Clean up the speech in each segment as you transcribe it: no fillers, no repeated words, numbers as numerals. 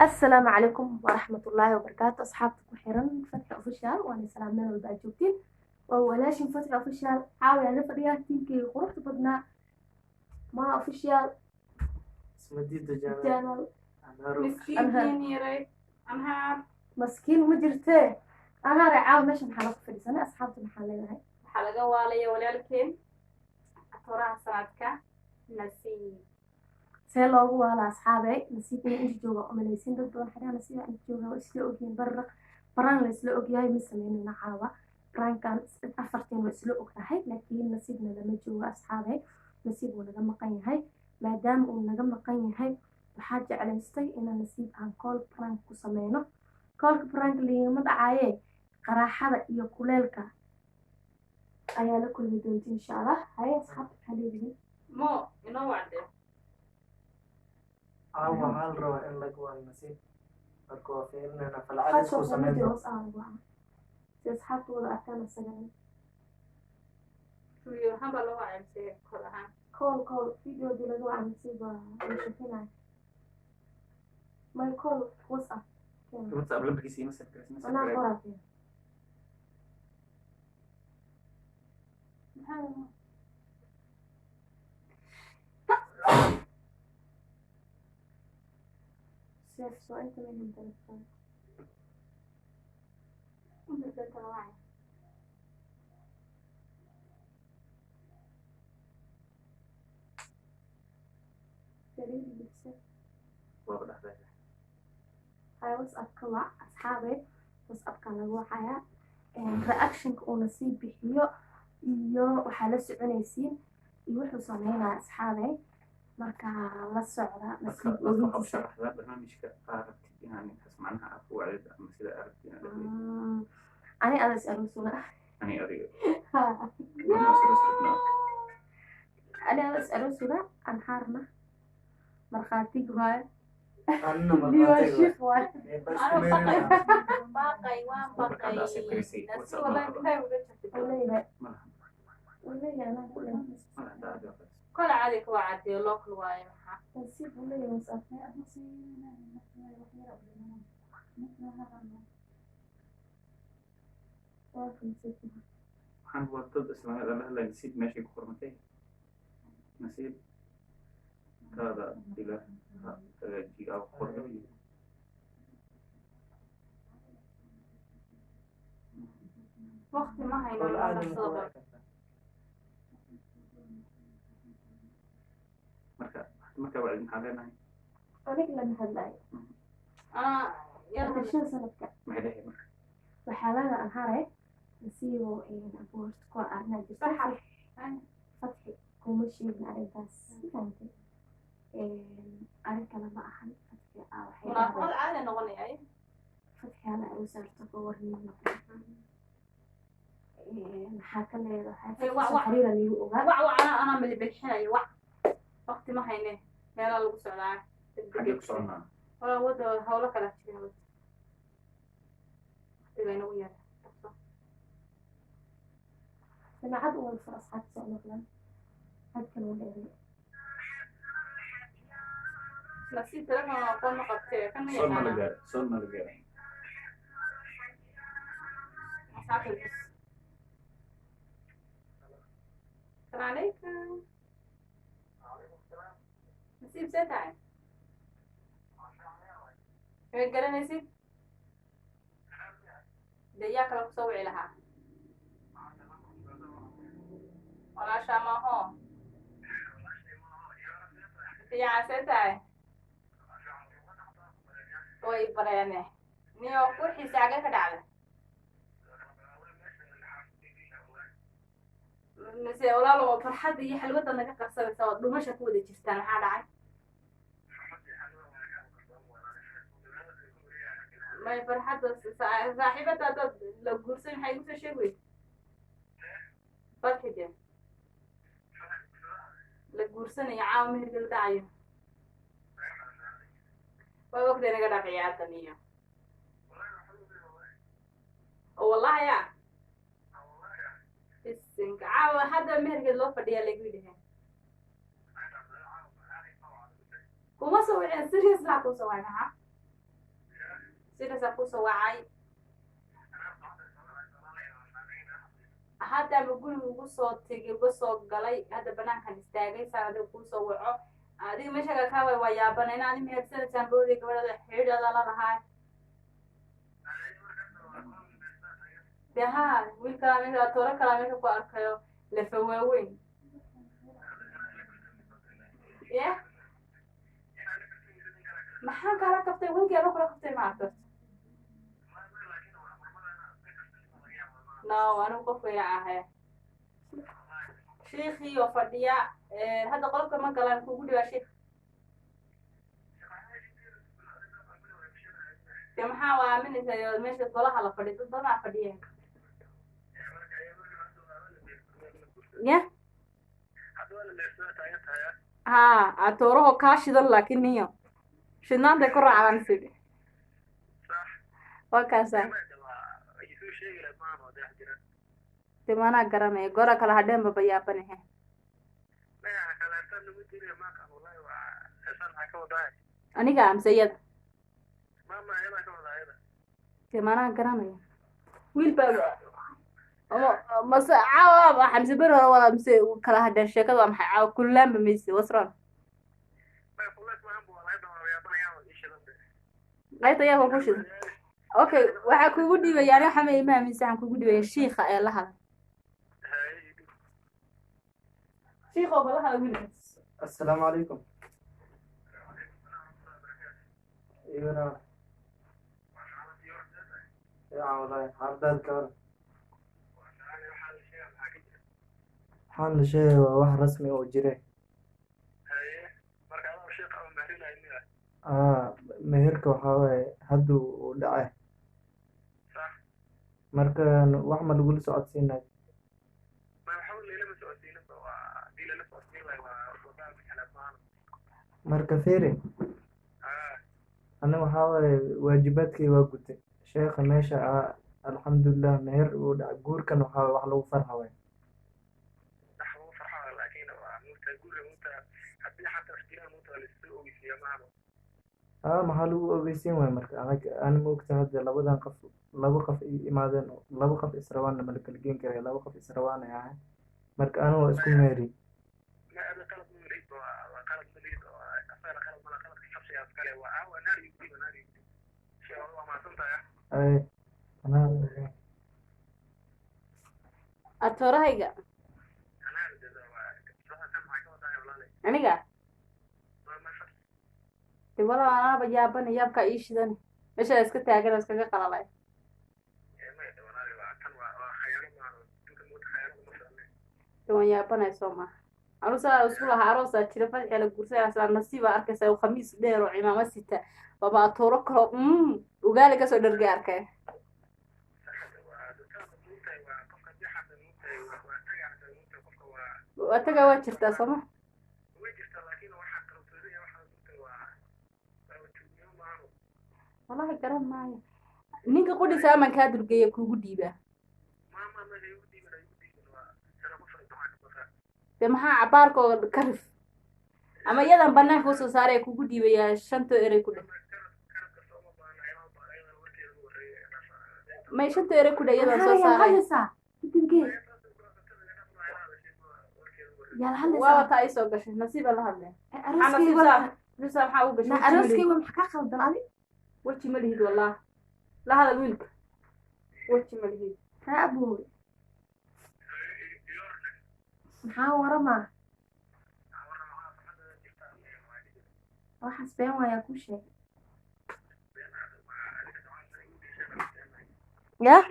Asalaamu calaykum waraxmatullaahi wabarakaatu. Asxaabta ku xiran Fatxi Official, waana salaam meel walba aad joogtiin. Waa walaashin Fatxi Official. Caawa la fadhiyaa tiimkeyga quruxda badnaa, Ma Official Ismadiida Channel. Channel. Anharo. Miskiinkiin yaray Anhaar. Maskiin ma jirtee, Anhaare. Caawa meesha maxaa la ku fadhiisanay? Asxaabta maxaa leedahay? Waxaa laga waalaya walaalkeen atoraha sanadka, Nasiib. See loogu waala, asxaabe? Nasiib inuu inta jooga umalaysin. Dad badan xidhaa Nasiiba inta jooga waa isla ogyihiin. Barra baraan la isla ogyahay ma sameynayna caawa. Baraankan afarteen waa isla ognahay, laakiin Nasiibna lama joogo, asxaabe. Nasiib wuu naga maqan yahay. Maadaama uu naga maqan yahay, waxaa jeclaystay inaan Nasiib aan call prank ku sameyno. Callka prank liigama dhacaaye, qaraaxada iyo kuleelka ayaa la kulmi doonta, insha Allah. Haye, asxaabta, maxaa leedihiin? Mo inoo wacde. Caawa waxaa la rabaa in laga waalo Nasiib. Marka waa fiirinayna falcad isku samayn doon. Si asxaabta wada arkaan isagana. Video ahaan baa loo wacay mise call ahaan? Call video dii laga waca Nasiib waa la sheekinaya. My call WhatsApp keena. WhatsApp lambarkiisa ima save garaysa, ma save anaa garay. Qoraa keena. Maxaa? Seef soo inta mehan telefoon. Inta kala wacay. Saliidi bilse. Waaba dhexday. Hay, WhatsApp ka wac, asxaabe. WhatsAppka laga wacayaa. Reactionka uu Nasiib bixiyo iyo waxaa la soconaysiin iyo wuxuu sameynaya, asxaabe. Marka la socda Dadka Nasiib dadka waxaa u ogintiisa. sharaxdaa barnaamijka aa rabtid inaa ninkaas macnaha aad ku wacdid ama sida aad rabtid inaad dhahdo. Ani ada is aroosuna. Ani adiga. Anoo is aroos rabnaa. Ani ada is aroosuna, Anhaarna markhaatiga waaye. Anna Diiwaan markhaatiga. shiikh waaye. Ee, bas Anoo meerinaa. baqay, baqay, waan baqay. Marka save garaysay, Nasiib WhatsApp wallahi ma laha. billahi uga jirtay. Uu leeyahay. Ma laha. Uu leeyahay, anaa ku leeyahay. Ma laha daa adiga qaris. Kol caadi ka wacadiyo, local waaye maxaa? Nasiib uu leeyahay WhatsApp. Waa kan Nasiib. Waxaan waa dad islaameed aan la hadlaya. Nasiib meeshay ku qormatay. Nasiib taada ila ha hagaajiyo aa ku qormay. Waqti ma hayno. Call caadi ma ku nafsada. wici kartaa? Marka markaa wacdid maxaa leenahay? Aniga lama hadlayo. Anaa yar. Dhashada sanadka. Maxay leeyahay marka? Waxaa leeda Anhare, Nasiibo abu horta kuwa arrinaa jirta. Fatxi kuma sheegin arrintaas, ma fahantay? Arrin kale ma ahan, Fatxi aa waxay Munaafaqad caadi noqonaya. Fatxi hala aroos arto ka warniyo. Maxaa ka leedahay? Hey, wac. Xiriira liigu ogaa. Wac wac, anaa milibixinayo. Wac, waqti ma hayne, meelaa lagu socdaa. Xaggee ku soconnaa? Walaa wada hawlo kala jirin, wada waqtiga inagu yara. Samacad u wada fur, asxaabta soo maqlaan. Hadkan uu dheeray. Nasiib telefon aqoon ma qabtee, kan ma Soon ma la yaqaana. gaaray, soon ma la gaaray. Asxaabta bas. Asalaamu calaykum, Nasiib, see tahay? Ma garanaysid dee, yaa kale kusoo wici lahaa? Walaashaa maaho. Fiican, see tahay? Way bareene niyo kurxiisa xagee ka dhacday? Mise walaalo farxadda iyo xalwadda naga qarsanaysa oo dhumasha ku wada jirtaan? Maxaa dhacay? May farxadda saaxiibada haddaad la guursan, maxay igu soo sheegi weyse? Farxide la guursanayo caawa, meherka la dhacayo, waa ogtay naga dhaaf ciyaartan iyo oo wallahi ya bisinka caawa hadda meherkeed loo fadhiyaa lagu yidhi. Kuma soo wicin, serious baa kuu soo wacay? Maxaa? Sidaasaa kusoo wacay. Haddaaba guriga ugu soo tegay, uga soo galay, hadda banaankan istaagay saan adiga kuusoo waco. Adiga meesha kaaway waa yaabana in aad mehersanaysaan boodiga gabadhada xidhiidhada la lahaa. Dee haa, wiil kalaa meesha, tooro kalaa meesha ku arkayo, lafa waaweyn. Ya maxaan kala kaftay? Wiilkii aba kula kaftay ma arkato? No, anigu qof weyna ahay. Shiikhii oo fadhiya hadda qolka ma galaan kugu dhibaa shiikh. De maxaa waa aaminaysaa meesha golaha la fadhiyo, dad badanaa fadhiya. Ya haa, atoorahoo kaa shidan, laakiin niyo shidnaantay ku raacdaan sidhi waa kaasaa. De maanaa garanaya gora kala hadheen baba yaabanahe. Aniga amse iyada? De maanaa garanaya wiil baa mase caawa xamse beri hore wala mise kala hadheen. Sheekada waa maxay caawa? Kullaanba mayse wasran qaybta ayaa ku shidan. Okay, waxaa kugu dhiibaya ani waxa ma aaminsan, waxaan kugu dhiibaya shiikha ee la hadla. Shiikhow ba la hadla wiilkaas. Assalaamu calaykum. Iyona fiican wallaahi, xaaladaad ka waran? Waxaan la sheegay waa wax rasmi oo jire. Aa, meherka waxaa waaye hadda uu dhacay, marka wax ma lagula socodsiinay? Marka fiiri, aniga waxaa waaye waajibaadkay waa gutay, sheekha meesha ah, alxamdulilah meher uu dhacay, guurkan waxaa wax lagu farxa waay. Haa, maxaa lagu ogeysiin waay? Marka anag ani maogta hadda labadan qof, laba qof i imaadeen oo laba qof israbaanna mala kala geen karaya, laba qof israbaan ay ahay, marka aniga waa isku meheriyey. Ay anaa Atoorahayga aniga de walaa anaaba yaabana, yaabkaa ii shidan, meeshaa iska taagan oo iskaga qalalay. De waan yaabanay soo maaha? Anu saa isku lahaa aroosaa jira, fadxiga la guursanaysaa, nasiibaa arkaysaa oo khamiis dheer oo cimaamad sita, baba atooro kaloo ugaali kasoo dhargay arkay. Waa tagaa, waa jirtaa sooma? Wallahi garan maayo ninka qudhisa aman kaa dulgeeya kuugu dhiibaa. De maxaa cabaarkooda ka rif ama iyadan banaanka usoo saaray kugu dhiibayaa shanta erey ku dheh, may shanta erey ku dheh iyadan soo yaa saaray. Hadlaysaa dibgee yaa la waa hadlaysaa? Wataa ay soo gashay nasiiba la hadlaya. Maxaa arooskay nasiib waa saa nasiib saa maxaa u gashay? Na Weji ma arooskay lihid. waa maxaa kaa qaldan adi? Weji ma lihid wallah, la hadal wiilka, weji ma lihid. Haa aboowe, maxaa waramaa? Waxaas been waayaa kuu sheegay. Ya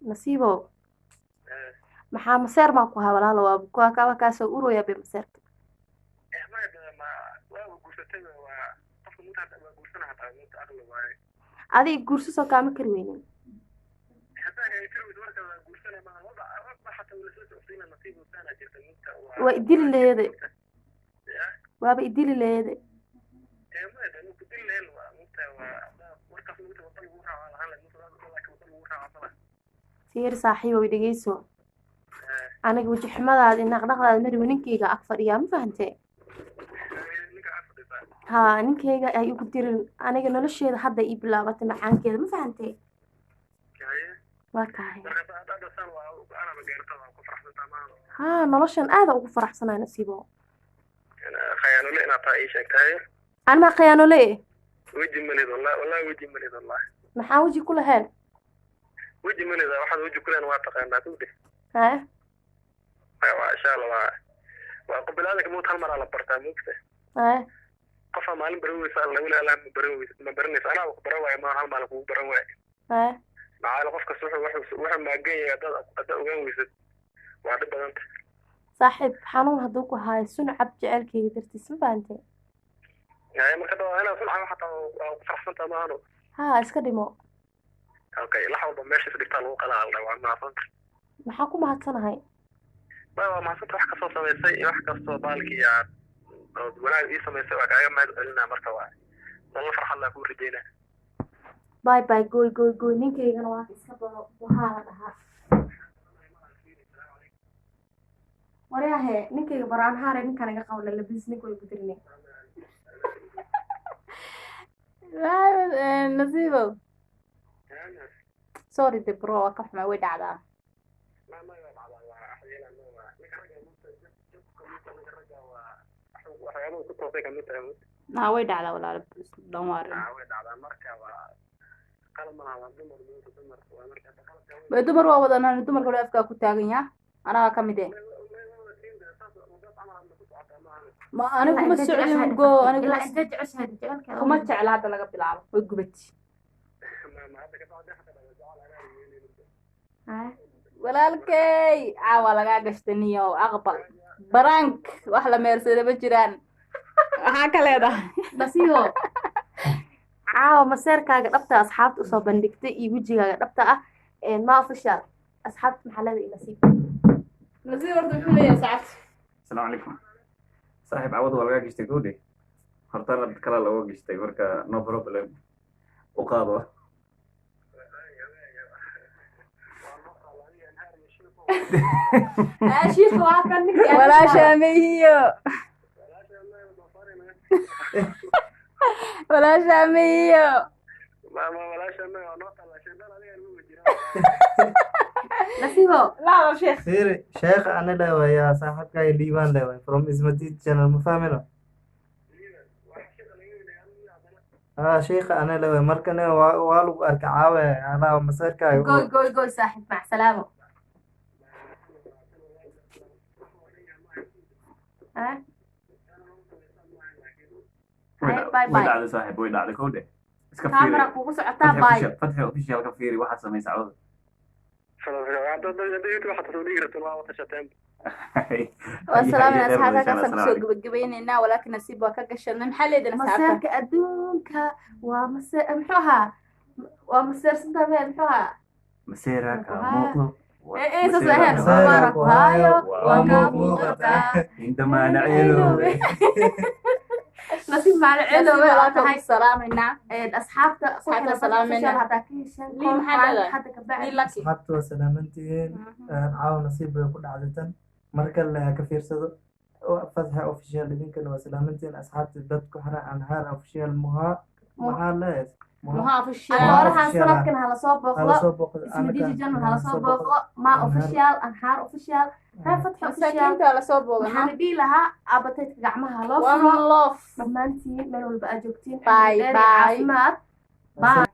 Nasiibow, maxaa maseer baan ku haa walaalo, waa kuwa kaaba kaasoo uraya bay maseerta. Adiga guurso soo kaama kari weynin. Waa idili laheede, waaba idili laheede. Fiir saaxiibow, dhegeyso. Aniga weji xumadaada iyo naqdhaqdaada mariwi, ninkayga ag fadhiyaa, ma fahantee? Haa, ninkayga ay igu dirin. Aniga nolosheeda hadda ii bilaabatay macaankeeda, ma fahantee? Waa kahay. Haa, noloshan aada ugu faraxsanaa, Nasiibo. Khayaanole inaad tahay ii sheegtahay. Anmaa khayaanole? Weji malid wallahi, wallahi weji malid wallahi. Maxaa weji ku lahayn? Weji malid, waxaad weji ku leen waa taqaanaa kudhe. Haa. Waa insha Allah, waa qobilaadanka mawt hal maraa la bartaa, moogta. Haa. Qofaa maalin baran weysa alla weli allah ma baran weysa, ma baranaysa. Anaa ku baran waayo, ma hal maalin kugu baran waayo. Haa. Maxaa qof kasta wuxuu maagan yahay haddaad ogaan weysad waa dhib badanta. Saaxiib, xanuun hadduu ku haayo sun cab jecelkayga dartiis, ma fahantee? Haye, marka da inaad sun cabo xataa waa ku faraxsantaa maahano? Haa, iska dhimo. Okay, lax walba meesha is dhigtaa lagu qalaa la, waa mahadsanta. Maxaa ku mahadsanahay? Waa mahadsanta, wax kastoo samaysay iyo wax kastoo baalkii aad ood wanaag ii samaysay waa kaaga mahad celinaa. Marka waa nolol farxad laa kuu rajeynaa. Bye bye, goy goy goy. Ninkaygana waa iska baro, waxaa la dhahaa waryahe ninkayga baro anhaare, ninkaan iga qabo lalabis, ninka way gudirine. Nasiibow, sorry de bro, waa ka xumaa, way dhacdaa. Waxyaabaha ku toosay kamid tahay. Ha, way dhacdaa walaalo, don't worry. Way dhacdaa, marka waa qalad malaha, waa dumar dumar waa marka Bay dumar waa wadanaan, dumarka wali afkaa ku taagan yaa, anagaa ka mid eh. Ma anigu ma socdin go anigu Ilaa intee jeceshahay jecelka? Kuma jecla, hadda laga bilaabo way gubati. Haa. Walaalkay, caawa lagaa gashtay niyo, aqbal barank, wax la meersada ma jiraan, waxaa ka leedahay. Nasiibo, caawa maseerkaaga dhabta asxaabta usoo bandhigtay iyo wejigaaga dhabta ah ma official asxaabta maxaa leedahay, Nasiib? Nasiib horta muxuu leeyahay saacad? Asalaamu calaykum saaxiib, cawada waa lagaa gashtay gowdhe, hortaana dad kalaa looga gashtay, marka no problem, u qaado. Shiikha waa kan ninkii. Walaashaa mahiyo, walaashaa mahiyo. Nasiibo. Laabo sheekh. Fiiri, sheekha ana leewayaa, saaxiibkaaga Liibaan leewaay from Ismadiid channel, ma fahmino? Haa, sheekha ana leewaay, markana waa lagu arka caawe alaa maseerkaaga. Goy goy goy saaxiib, mac salaamo. Haa. Way Bye, bye. way dhacday saaxiib, way dhacday kowdhe, iska fiiri. Kaamara kugu socotaa. Fatxi Bye. Official, Fatxi Official ka fiiri waxaad samaysa cawada. Waa salaamin asxaabta, halkaasaan kusoo gabagabaynaynaa. Walaakin Nasiib waa ka gashanay, maxaa leedin asxaabta? Maseerka adduunka waa mase, muxuu ahaa, waa maseersantaa meel, muxuu ahaa? Maseera kaa muuqdo. Ee saas ahayn. Maseera waana ku haayo, waa waa kaa muuqataa. Indamaana ceeloobe. Nasiib maala Nasiib ceeloobe waa walaalka tahay. ku salaamaynaa. Asxaabta ku Asxaabta xiran Fatxi salaamayna. Official haddaa ka hesheen Lii maxaa call leedahay? hadda ka bacdi. Lii lucky. Asxaabta waa salaamantihiin. Caawa nasiib bay ku dhacday tan, mar kale ha ka fiirsado Fatxa Official. Idinkana waa salaamantihiin asxaabta, dad ku xiran Anhaar Official, muhaa maxaa leeyahay? Muha Official. Anoorahan Official. Sanadkan hala soo Hala booqdo. soo booqdo. Ismadiiji Channel hala soo booqdo, ma Official, Anhaar Official, reer Fatxi Official. Masaakiinta lasoo booqdo. Waxaan dhihi lahaa abateydka gacmaha loo One furo love. dhammaantiin meel walba aad joogtiin. Bye, Cimri dheer iyo bye. caafimaad. Bye.